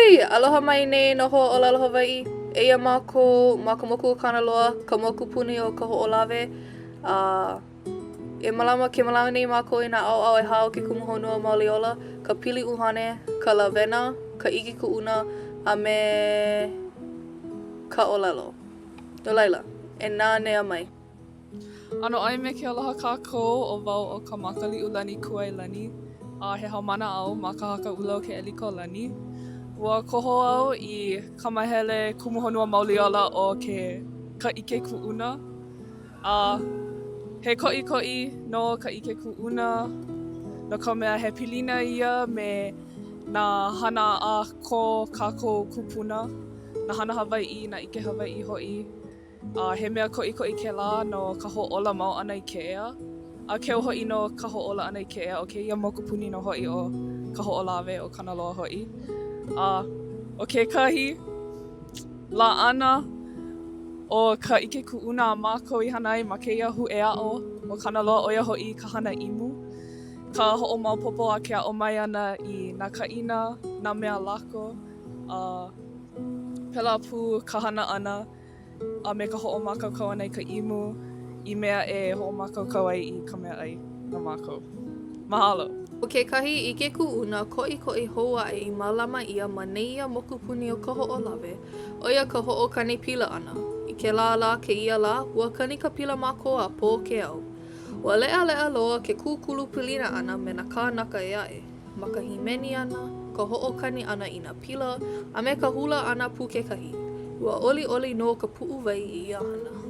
Aloha mai nei nā hoa ʻōlelo Hawaiʻi. Eia mākou ma ka moku o Kanaloa, ka mokupuni o Kahoʻolawe. A e mālama, ke mālama nei mākou i nā ʻaoʻao ʻehā o ke kumu honua mauli ola, ka pili ʻuhane, ka lawena, ka ʻike kuʻuna, a me ka ʻōlelo. No laila, e nanea mai. ʻAnoʻai me ke aloha kākou, ʻo wau ʻo Kamakaliʻulani Kuailani, a he haumāna au ma Ka Haka ʻUla o Keʻelikōlani. Ua koho au i ka māhele Kumu Honua Mauli Ola o ke ka ʻike kuʻuna, a he koʻikoʻi nō ka ʻike kuʻuna no ka mea he pilina ia me nā hana a ko kākou kūpuna, nā hana Hawaiʻi, nā ʻike Hawaiʻi hoʻi. A he mea koʻikoʻi kēlā no ka hoʻōla mau ʻana i ke ea, a keu hoʻi no ka hoʻōla ʻana i ke ea o kēia mokupuni nō hoʻi ʻo Kahoʻolawe, ʻo Kanaloa hoʻi. A ʻo kekahi laʻana o ka ʻike kuʻuna a mākou i hana ai ma kēia huʻeaʻo o Kanaloa, ʻo ia hoʻi ka hana imu, ka hoʻomaopopo a ke aʻo mai ʻana i nā kaʻina, nā mea lako, a pēlā pū ka hana ʻana a me ka hoʻomākaukau ʻana i ka imu i mea e hoʻomākaukau ai i ka meaʻai no mākou. Mahalo! ʻO kekahi ʻike kuʻuna koʻikoʻi hou aʻe i mālama ʻia ma nēia mokupuni o Kahoʻolawe, ʻo ia ka hoʻokani pila ʻana. I kēlā lā kēia lā, ua kani ka pila mākou a pō ke ao. Ua leʻaleʻa loa ke kūkulu pilina ʻana me nā kānaka ʻē aʻe. ma ka hīmeni ʻana, ka hoʻokani ʻana i nā pila, a me ka hula ʻana pū kekahi. Ua ʻoliʻoli nō ka puʻuwai i ia hana.